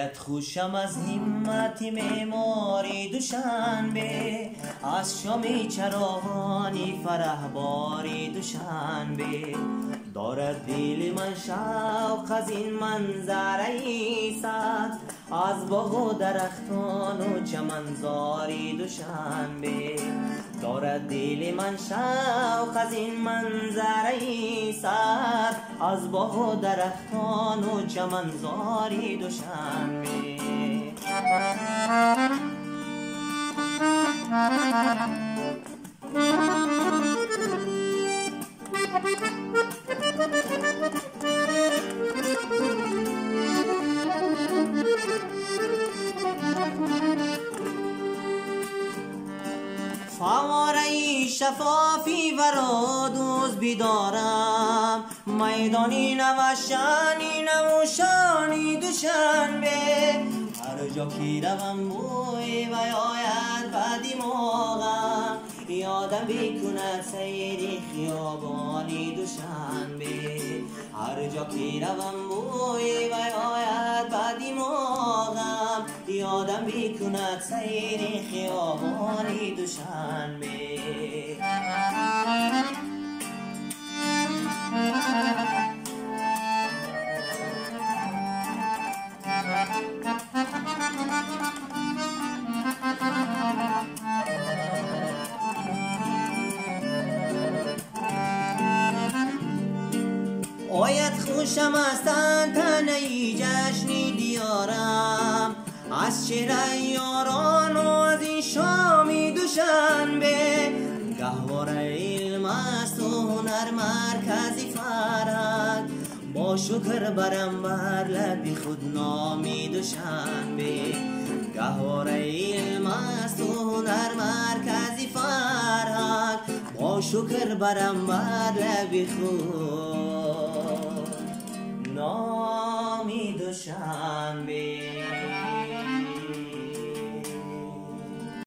Ояд хушам аз ҳиммати меъмори Душанбе, аз шоми чароғони фараҳбори Душанбе. Дорад дили ман шавқ аз ин манзараи сабз, аз боғу дарахтону чаманзори Душанбе. Дорад дили ман шавқ аз ин манзараи сабз, аз боғу дарахтону чаманзори Душанбе. Фавораи шафофи варо дӯст бидорам, майдони навашани навушони Душанбе. Ҳар ҷо ки равам бӯи вай ояд ба димоғам, ёдам бикунад сайри хиёбони Душанбе. Ҳар ҷо ки равам бӯи вай ояд ба димоғам, ёдам бикунад сайри хиёбони Душанбе. Ояд хушам аз тантанаи ҷашни диёрам, аз чеҳраи ёрону аз ин шоми Душанбе. Гаҳвораи илм асту ҳунар маркази фарҳанг, бо шукр барам бар лаби худ номи Душанбе. Гаҳвораи илм асту ҳунар маркази фарҳанг, бо шукр барам бар лаби худ номи Душанбе.